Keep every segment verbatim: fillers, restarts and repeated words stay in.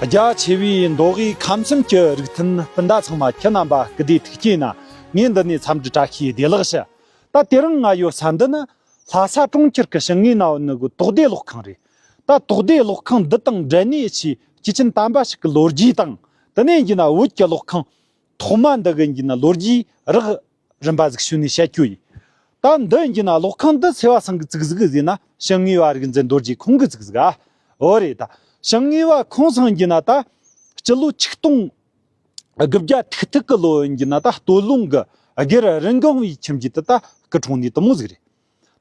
རྒྱ་ཆེ་བའི་མདོ་དབུས་ཁམས་གསུམ་གྱི་རིགས་མཐུན་སྤུན་ཟླ་ཚང་མ། ཁྱེད་རྣམ་པ་སྐུ་བདེ་ཐུགས་ཀྱིས་ན། ངས་འདི་ནས་འཚམས་འདྲི་བཀྲ་ཤིས་བདེ་ལེགས་ཞུ། ད་དེ་རིང་ང་ཡོད་ས་འདི་ནི་ལྷ་ས་གྲོང་ཁྱེར་གྱི་ཞིང་ངེས་ན་བུ་ནི་གི་དོག་སྡེ་གློག་ཁང་རེད། ད་དོག་སྡེ་གློག་ཁང་འདི་དང་འབྲེལ་ནས་ཆེ་སྐྱེས་ཆེན་དམ་པ་ཞིག་གི་ལོ་རྒྱུས་དང་། དེ་ནས་ཡིན་ན་བོད་ཀྱི་གློག་ཁང་ཐོག་མ་འདི་གི་ཡིན་ན་ལོ་རྒྱུས་རགས་རིམ་པ་ཟིག་ཞུས་ནས་བཤད་རྒྱུ་ཡིན། ད་འདི་ཡིན་ན་གློག་ཁང་འདི་སེ་བ་སང་གི་བཙུགས་ཟིག་ཟེར་ན། ཞིང་ངེས་པ་རིག་འཛིན་རྡོ་རྗེ་ཁོང་གི་བཙུགས་ཟིག་ཨ། འོ་རེད། ད་ཞིང་ངེས་པ་ཁོང་སང་ཡིན་ན་ད་སྤྱི་ལོ་ཆིག་སྟོང་དགུ་བརྒྱ་ཐིག་ཐིག་གི་ལོ་ཡིན་ན་ད་སྟོད་ལུང་གི་སྒེར་རིན་གོང་བའི་ཁྱིམ་རྒྱུད་དུ་ད་སྐུ་འཁྲུངས་ནས་དེ་མོ་ཟིག་རེད།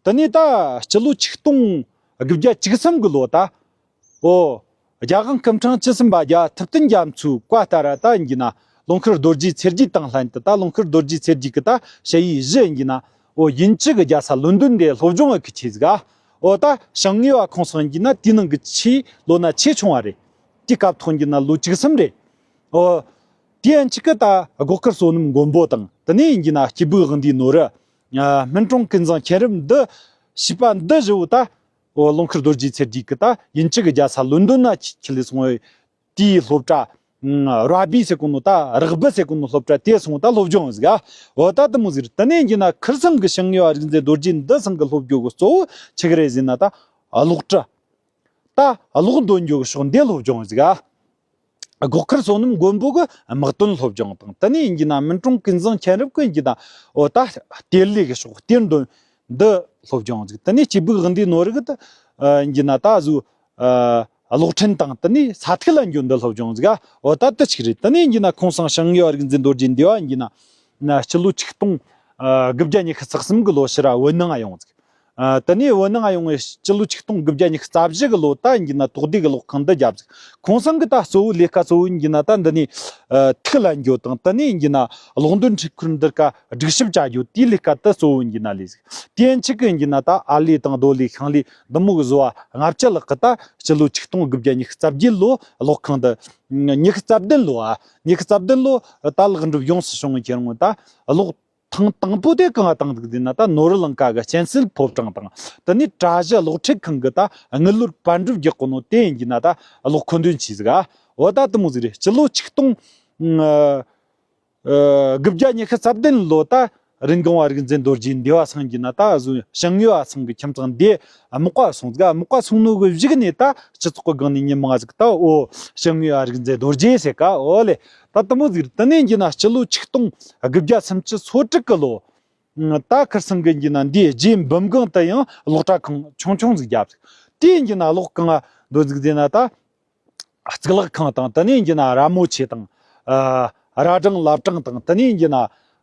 དེ་ནས་ད་སྤྱི་ལོ་ཆིག་སྟོང་དགུ་བརྒྱ་བཅུ་གསུམ་གི་ལོ་ད། ཨོ། རྒྱལ་དབང་སྐུ་ཕྲེང་བཅུ་གསུམ་པ་རྒྱལ་བ་ཐུབ་བསྟན་རྒྱ་མཚོའི་བཀའ་ལྟར་ད་ཡིན་གྱི་ན། ཀློང་སྐུར་རྡོ་རྗེ་ཚེ་རྒྱས་དང་ལྷན་དུ། ད་ཀློང་སྐུར་རྡོ་རྗེ་ཚེ་རྒྱས་ཀྱི་ད་ཞ་ཡི་བཞི་ཡིན་གྱི་ན། ཨོ། དབྱིན་ཇི་གི་རྒྱལ་ས་ལོན་ཌོན་དེ་སློབ་སྦྱོང་གི་ཆེད་ཟིག་ཨ། ཨོ། ད་ཞིང་ངེས་པ་ཁོང་སང་ཡིན་གྱི་ན་དེའི་ནང་གི་ཆེས་ལོ་ན་ཆེས་ཆུང་བ་རེད། དེའི་སྐབས་ཐོག་ཡིན་གྱི་ན་ལོ་བཅུ་གསུམ་རེད། ཨོ། དེ་ཡན་ཆད་ཀྱི་ད་སྒོ་དཀར་བསོད་ནམས་མགོན་པོ་དང་། དེ་ནས་ཡིན་གྱི་ན་སྐྱེས་བུ་དབང་འདུས་ནོར་བུ། སྨིན་གྲོང་ཀུན་བཟང་མཁྱེན་རབ་འདི་ཞེས་པ་འདི་བཞི་བོ་ད། ཨོ། ཀློང་སྐུར་རྡོ་རྗེ་ཚེ་རྒྱས་ཀྱི་ད་དབྱིན་ཇི་གི་རྒྱལ་ས་ལོན་ཌོན་ན་ཁྱེར་ལས་སོང་བའི་དེའི་སློབ་གྲྭ། ར་བི་ཟེར་གོ་ནོ་ད་རག་བི་ཟེར་གོ་ནོ་སློབ་གྲྭ་དེ་སོང་ད་སློབ་སྦྱོང་ཟིག་ཨ། འོ། ད་དེ་མོ་ཟིག་རེད། དེ་ནས་ཡིན་གྱི་ན་ཁིར་ཚང་གི་ཞིང་ངེས་པ་རིག་འཛིན་རྡོ་རྗེ་འདི་ཚང་གི་སློབ་སྦྱོང་གི་གཙོ་བོ་ཆི་གི་རེད་ཟེར་ན་ད་གློག་གྲྭ། ད་གློག་འདོན་རྒྱུ་གི་ཕྱོགས་འདི་སློབ་སྦྱོང་ཟིག་ཨ། སྒོ་དཀར་བསོད་ནམས་མགོན་པོ་གི་དམག་དོན་སློབ་སྦྱོང་དང་། དེ་ནས་ཡིན་གྱི་ན་སྨིན་གྲོང་ཀུན་བཟང་མཁྱེན་རབ་ཀྱི་ཡིན་གྱི་ན། འོ། ད་གཏེར་ལས་ཀྱི་ཕྱོགས་གཏེར་འདོན་འདི་སློབ་སྦྱོང་ཟིག། དེ་ནས་སྐྱེས་བུ་དབང་འདུས་ནོར་བུ་གི་ད་ཡིན་གྱི་ན་ད་གཟོད། ཨ། གློག་འཕྲིན་དང་། དེ་ནས་ས་ཐིག་ལ་འགྱོ་འདི་སློབ་སྦྱོང་ཟིག་ཨ། འོ། ད་དེ་ཆི་གི་རེད། དེ་ནས་ཡིན་གྱི་ན་ཁོང་སང་ཞིང་ངེས་པ་རིག་འཛིན་རྡོ་རྗེ་འདི་བ་ཡིན་གྱི་ན། ན་སྤྱི་ལོ་ཆིག་སྟོང་དགུ་བརྒྱ་ཉི་ཤུ་རྩ་གསུམ་གི་ལོ་ཕྱིར་ར་བོད་ནང་ང་ཡོང་ཟིག། ཨ། དེ་ནས་བོད་ནང་ང་ཡོང་བའི་སྤྱི་ལོ་ཆིག་སྟོང་དགུ་བརྒྱ་ཉི་ཤུ་རྩ་བཞི་གི་ལོ་ད་ཡིན་གྱི་ན་དོག་སྡེ་གི་གློག་ཁང་འདི་བརྒྱབ་ཟིག། ཁོང་སང་གི་ད་གཙོ་བོ་ལས་ཀ་གཙོ་བོ་ཡིན་གྱི་ན་ད་འདི་ནས། ཨ། ཐིག་ལེན་རྒྱུ་དང་། དེ་ནས་ཡིན་གྱི་ན་གློག་འདོན་འཕྲུལ་འཁོར་འདི་ཀ་སྒྲིག་ཞིབ་བྱ་རྒྱུ་དེའི་ལས་ཀ་ད་གཙོ་བོ་ཡིན་གྱི་ན་ལས་ཟིག། དེ་ཡན་ཆད་ཀྱི་ཡིན་གྱི་ན་ད་ཨར་ལས་དང་རྡོ་ལས་ཤིང་ལས་འདི་མོ་གི་བཟོ་བ་ལྔ་བཅུ་ལྷག་གི་ད་སྤྱི་ལོ་ཆིག་སྟོང་དགུ་བརྒྱ་ཉི་ཤུ་རྩ་བརྒྱད་ལོ་གློག་ཁང་འདི། ཉི་ཤུ་རྩ་བདུན་ལོ་ཨ། ཉི་ཤུ་རྩ་བདུན་ལོ་ད་ལེགས་འགྲུབ་ཡོངས་སུ་བྱུང་བའི་ཁྱེར་འོང་ད་གློག་ཐེངས་དང་པོ་དེ་གང་བཏང་འདུག་ཟེར་ན། ད་ནོར་བུ་གླིང་ཀ་གི་སྤྱན་སྲེད་ཕོ་བྲང་དང་། དེ་ནས་གྲྭ་བཞི་གློག་འཕྲུལ་ཁང་གི་ད་དངུལ་ལོར་པར་འགྲུབ་རྒྱག་གོ་ནོ་དེ་ཡིན་གྱི་ན་ད་གློག་མཁོ་འདོན་བྱས་ཟིག་ཨ། འོ། ད་དེ་མོ་ཟིག་རེད། སྤྱི་ལོ་ཆིག་སྟོང་ཨ་ཨ་དགུ་བརྒྱ་ཉི་ཤུ་རྩ་བདུན་ལོ་ད་རིན་གོང་བ་རིག་འཛིན་རྡོ་རྗེ་འདི་བ་སང་གི་ན་ད་གཟོད་ཞིང་ངེས་པ་སང་གི་ཁྱིམ་ཚང་འདི་རྨོག་པ་སོང་ཟིག་ཨ། རྨོག་པ་སོང་ནོ་གི་གཞུག་ནས་ད་སྤྱི་ཚོགས་གི་སྒང་ནས་མྱི་མང་ཟིག་ད། འོ། ཞིང་ངེས་པ་རིག་འཛིན་རྡོ་རྗེ་ཟེར་ཀ། འོ་ལེ། ད་དེ་མོ་ཟིག་རེད། དེ་ནས་ཡིན་གྱི་ན་སྤྱི་ལོ་ཆིག་སྟོང་དགུ་བརྒྱ་སུམ་ཅུ་སོ་དྲུག་གི་ལོ། ད་ཁིར་ཚང་གི་ཡིན་གྱི་ན་འདིའི་རྗེ་འབུམ་སྒང་དུ་ཡང་གློག་གྲྭ་ཁང་ཆུང་ཆུང་ཟིག་བརྒྱབ་ཟིག། དེ་ཡིན་གྱི་ན་གློག་གང་ང་འདོན་ཟིག་ཟེར་ན་ད་གཙུག་ལག་ཁང་དང་། དེ་ནས་ཡིན་གྱི་ན་ར་མོ་ཆེ་དང་། ཨ། ར་སྦྲང་བླ་བྲང་དང་། དེ་ནས་ཡིན་གྱི་ན་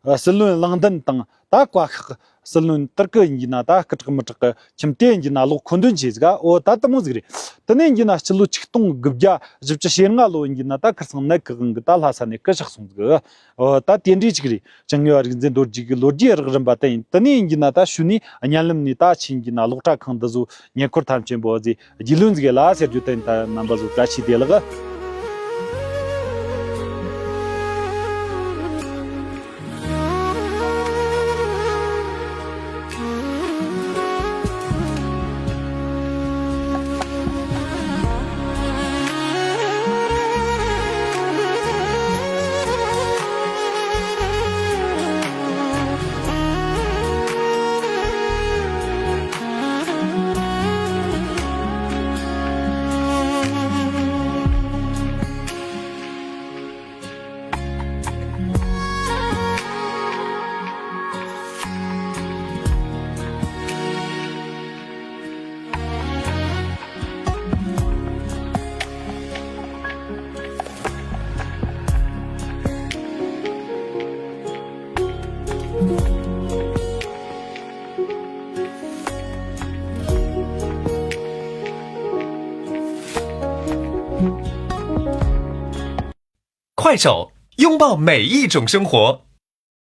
ཨ་སྲིད་བློན་གླང་མདུན་དང་། ད་བཀའ་ཤག་སྲིད་བློན་དར་གི་ཡིན་གྱི་ན་ད་སྐུ་དྲག་མི་དྲག་གི་ཁྱིམ་དེ་ཡིན་གྱི་ན་གློག་མཁོ་འདོན་བྱས་ཟིག་ཨ། འོ། ད་དེ་མོ་ཟིག་རེད། དེ་ནས་ཡིན་གྱི་ན་སྤྱི་ལོ་ཆིག་སྟོང་དགུ་བརྒྱ་བཞི་བཅུ་ཞེ་ལྔ་ལོ་ཡིན་གྱི་ན་ད་ཁིར་ཚང་ནད་ཀྱི་དབང་གིས་ད་ལྷ་ས་ནས་སྐུ་གཤེགས་སོང་ཟིག། འོ། ད་དེ་འདྲའི་ཅིག་རེད། ཞིང་ངེས་པ་རིག་འཛིན་རྡོ་རྗེ་གི་ལོ་རྒྱུས་རགས་རིམ་པ་དེ་ཡིན། དེ་ནས་ཡིན་གྱི་ན་ད་ཕྱི་ནས་བརྙན་ལམ་ནས་ད་ཕྱིན་གྱི་ན་གློག་གྲྭ་ཁང་འདི་ཚོ་ཉེ་འཁོར་ཐམས་ཅད་པོ་ཟིག་རྒྱུས་ལོན་ཟིག་ལ་ཟེར་རྒྱུ་དེ་ཡིན། ད་རྣམ་པ་ཚོ་བཀྲ་ཤིས་བདེ་ལེགས། Kuaishou, 拥抱每一种生活。